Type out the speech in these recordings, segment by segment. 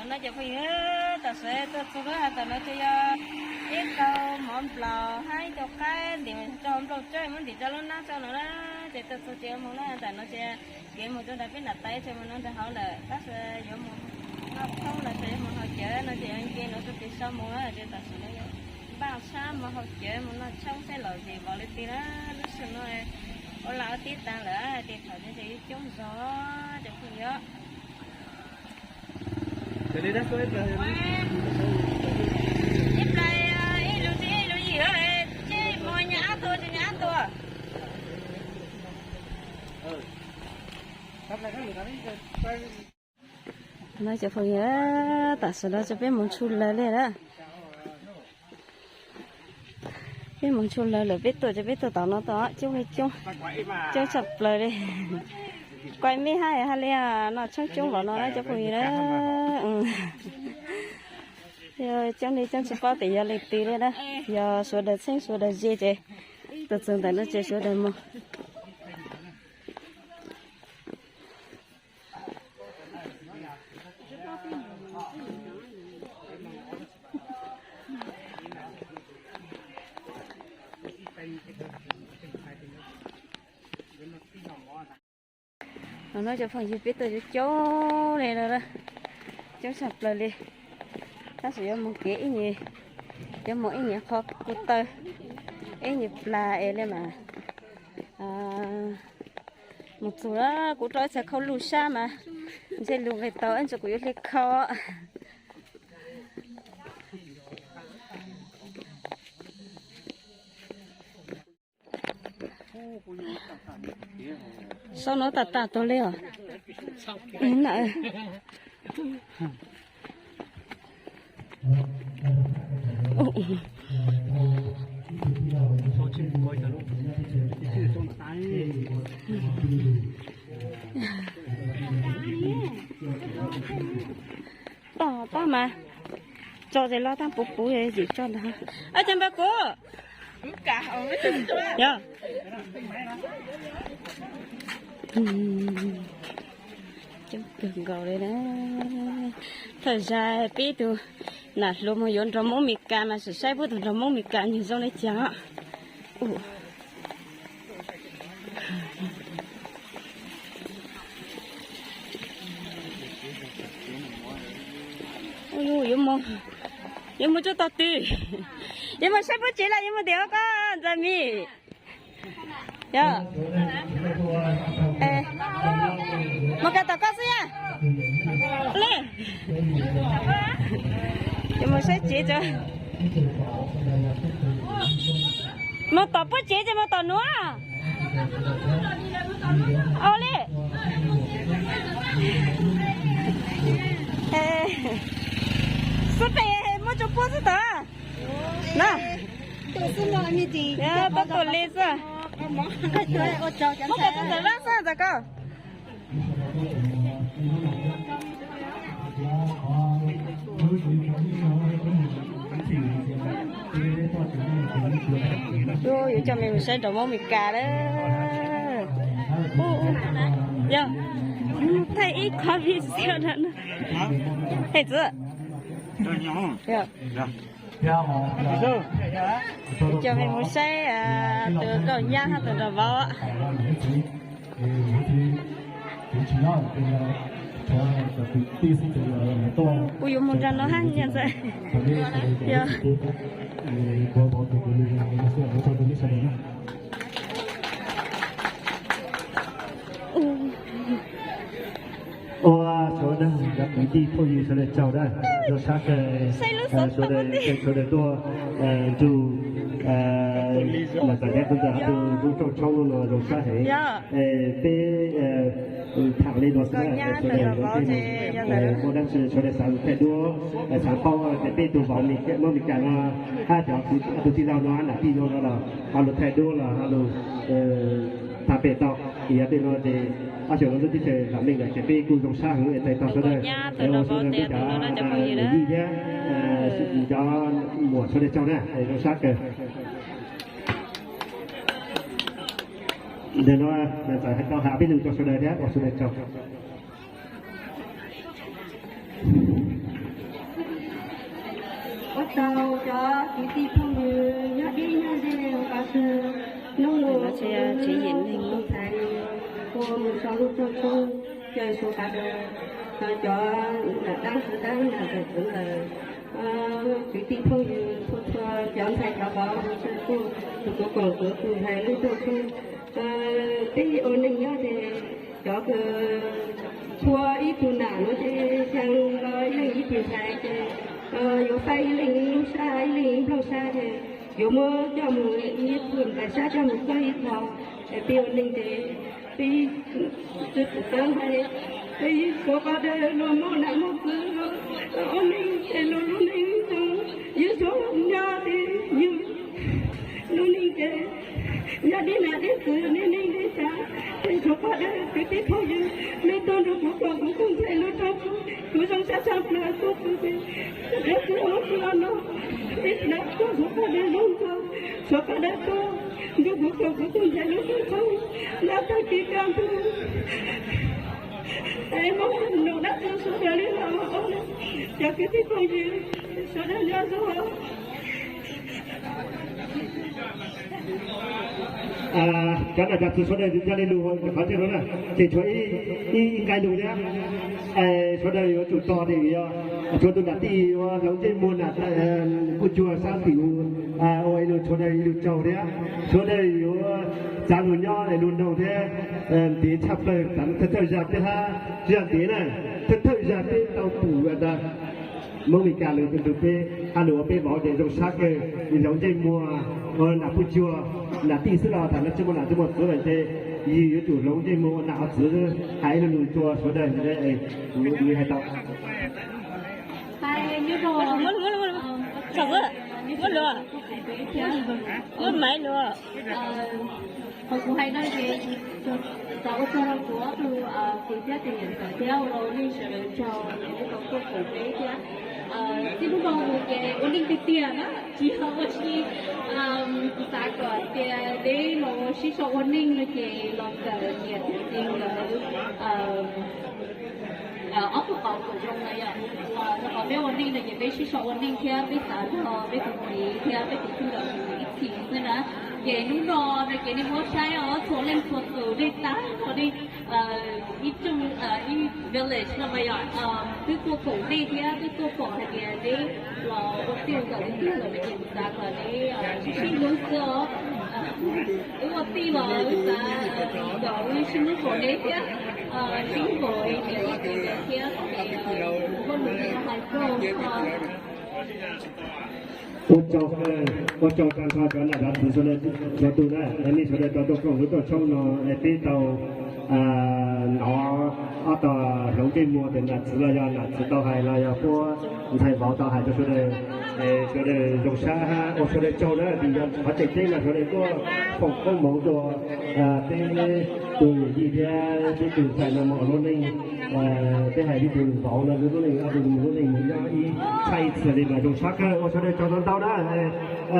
No ces phooj ywg, tam sim tuaj txog lub hav tom no ces yog ib tug mov nplaum hab ib tug qaib ntim rau hauv nplooj tsawb muab ntim rau lub nab tsau no na. Ces tuaj txog ces yuav mus na, tam no ces kev mus rau nram peb nram tais ces mus no ntawm hauv lawm, tab sis yuav mus noj tshoob los sis yuav mus haus cawv no ces yuav nce no rau pem saum mus na. Ces tam sim no yuav npaj sab mus haus cawv mus noj tshoob seb lom zem npaum li twg na. Lub sij hawm no ua lag ua teb tas lawm, ces thaum no ces yuav coob zog cov phooj ywg. Ib plaws ib lus txij ib lus yim, tsis muaj nyab tuag tsis nyab tuag. No cov phooj ywg, tam sim no ces peb mus tshu lawv li na. Peb mus tshu lawv lawm, peb tuaj ces peb tuaj tom no tau coob li coob, coob tshaj plaws li. Kuaj me hab hab li noj tshoob coob npaum no na cov phooj ywg na. Coob li coob tsis paub tias yog leej twg li na, yog sawv daws txheeb sawv daws ze ces tuaj txog ntawm no ces sawv daws mus. No cov phooj ywg, peb tuaj coob coob li lawm, coob tshaj plaws li. Tab sis yuav mus kev ib nyuag, yuav mus ib nyuag qhov kuv taw, ib nyuag plag es li mas mus txug lawm. Kuv rau ib txhia khau luj sab mas ntshe lug nqis tau, ib ntsis kuv yuav hle khau. Saub no tag tag tag li os. Toj toj mas tso tes loj tag puv puv yim tso ntag. Ab, cov npawg kuv. Yog, coob kawg nkaus li na. Thawj zag peb tug nam hluas mus yuav nraug Hmoob Mes Kas mas sim saib puab tug nraug Hmoob Mes Kas nyuag zoo li cas. Yuav mus, yuav mus tsuj tog twg? Yuav mus saib puab tsev los yuav mus tim koj ntxawg mis? Yog, mus kawm tom koj xwb yog li. Yuav mus saib tsev tso. Mus tom puab tsev ces mus tom nuav. Ua li xwb pem muaj tsuj puab xwb tod na. Tuaj tuaj li xwb. Muab koj tug ntawm vaj xwb ntawm koj. Yuav coj me mus saib nraug Hmoob Mes Kas lawm. Yog, thaij ib qho video no. Hej txwv. Coj me mus saib tus nkauj nyab hab tus nraug vauv. Kuv yuav mus nrag no hab nyaj ntxawg. Yog. Ua, sawv daws cov kwv tij phooj ywg sawv daws tsaug na, zoo sab kawg sawv daws tuaj nrug Maum Txais Nyab Tub Ntxawg hab tus lub rooj tshoob no zoo sab heev. Peb tham li no xwb na, sawv daws muaj dab tsi sawv daws xav lug thaij duab, xav paub tias peb tug vauv Hmoob Mes Kas no hab cov tug tij laug no hab nam tij no no los ho lug thaij duab los ho lug tham pem tau. Yog tej no ces ob xyoos no lub teb chaws vam meej lawm ces peb kuj zoo sab heev es txais tos sawv daws, ua sawv daws peb cov yij thiab cov muam sawv daws tsaug na, zoo sab kawg. Ntawm no txawm hais tau hais ob peb lus rau sawv daws thiab ua sawv daws tsaug. Rau cov kwv tij phooj ywg nyob deb nyob ze, hnub no tsev yeem neeg ua mus sau lub rooj tshoob caw suav qab dawb, cov nam dab txiv dab nam txiv ntawd, kwv tij phooj ywg txhua txhua cov ntxhais cov vauv, tus kuv koom kuv tus ntxhais lub rooj tshoob, peb ua neej nyob ces cov txhua ib tug nam no ces xyaa los ib leeg ib tug ntxhais ces yuav faib ib leeg ib lub sab ib leeg ib nplooj sab ces yuav muab coj mus ib tug nplaim sab coj mus txawb ib qho. Peb ua neej ces peb tsis pum tau hais, peb suav qab dawb los muaj nam muaj txiv los ua neej es los lub neej zoo, yus suav nyob ces yus lub neej ces nyob deb nam deb txiv deb neej deb tsav, es suav qab dawb kwv tij phooj ywg, nej tuaj nrog kuv koom kuv tus ntxhais lub rooj tshoob, kuv zoo sab tshaj plaws tuaj pw ces dawb kuv ua pw no, ib nam tuaj suav qab dawb zoo nkaus, suav qab dawb tuaj nrog kuv koom kuv tus ntxhais lub rooj tshoob, lab tag kis kaj ntug. Es muaj nom dab tsi sawv daws li los, cov kwv tij phooj ywg sawv daws nyob zoo. Cov nam cov txiv sawv daws yog li lus qhov ntawd no na, ces tshuav ib nqai lus thiab, sawv daws yuav tsum tos tias yog tshuav tus nam tij uas hloov ntsej muag nam kuj cuag sab tim ua ib lus, sawv daws ib lus tsaug thiab, sawv daws yuav txav lus nyob es lus noog thiab ntev tshaj plaws, thawj thawj zaj peb hab zaj ntev na, thawj thawj zaj peb tau pum Hmoob Mes Kas lus tus peb hab lus uas peb vauv ces zoo sab kawg, hloov ntsej muag ua nam puj cuag nam tij xwb los tham no tsis muaj nam tsis muaj txiv lawm ces yus yuav tsum hloov ntsej muag ua nam ua txiv, hais ib lo lus rau sawv daws, kuv hais tau. Qhov kuv hais no ces txaus ua tsaug rau kuv ob tug kwv thiab tus niam ntxawm thiab ua rau nej sawv daws tsaug uas nej tau tuaj koom peb thiab. Txij hnub no mus ces ua neej tiag tiag na, tsis yog ua si, kuv xav kom tias peb los sib sau ua neej no ces los kawm niam thiab txiv nkawd ob tug qauv kom zoo na yom. Rau qhov peb ua neej no ces peb sib sau ua neej thiab peb xav nrog peb tus txiv thiab peb tus txij nkawm mus ib txhis xwb na. Ces hnub no no ces nej muab saib os, txhua leej txhua tus nej tag nrho nej ib tsoom, ib village no mas yom, twb tuaj koom nej thiab twb tuaj pom hais tias nej los ua txij ua nkawm tiag lawm no ces kuv xav kom nej sib sib hlub xwb os. Wb ua tij los wb xav kom wb sib hlub koom nej thiab, sib hlub koom niam thiab txiv nkawd thiab ces muaj lus no hais rau Ua tsaug, ua tsaug tag nrho cov nam cov txiv sawv daws txhua tus na, nej sawv daws tau tuaj koom lub rooj tshoob no, peb tau hnov ob tog hloov ntsej muag tias nam txiv los yog nam txiv tau hais los yog puab ntxhais vauv tau hais rau sawv daws, sawv daws zoo sab hab ua sawv daws tsaug na, vim yog qhov tseem ceeb mas sawv daws tuaj foom koob hmoov rua peb tus yawm yij thiab peb tus ntxhais no mus ua lub neej, peb hais peb tus vauv no lub neej, ob tug mus lub neej mus nyob ib txhais txhia li mas zoo sab kawg, ua sawv daws tsaug ntau ntau na.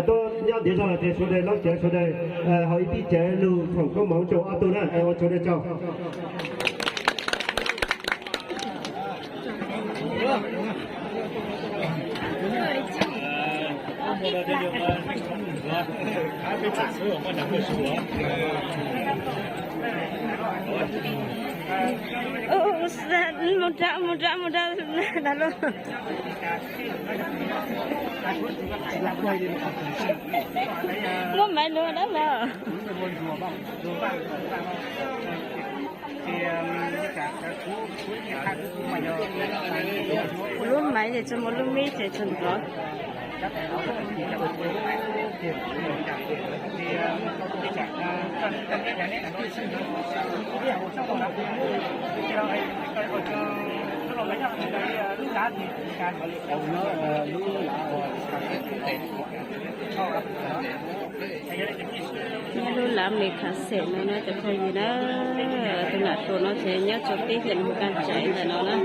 Tuaj nyob ntiav zog los ces sawv daws laub cawv sawv daws haus ib pib cawv lug foom koob hmoov rua ob tug na, ua sawv daws tsaug. Mus nrad, mus nrad, mus nrad, nrad lauj. Muab maiv lug dawb los. Lub maiv ces tsuas muaj lub mib ces tsuas nrov. Nyob lub lav Mes Khas Xes no na cov phooj ywg na, tus nam hluas no ces nyob rua peb huyện Mù Cang Chải ntawm no na.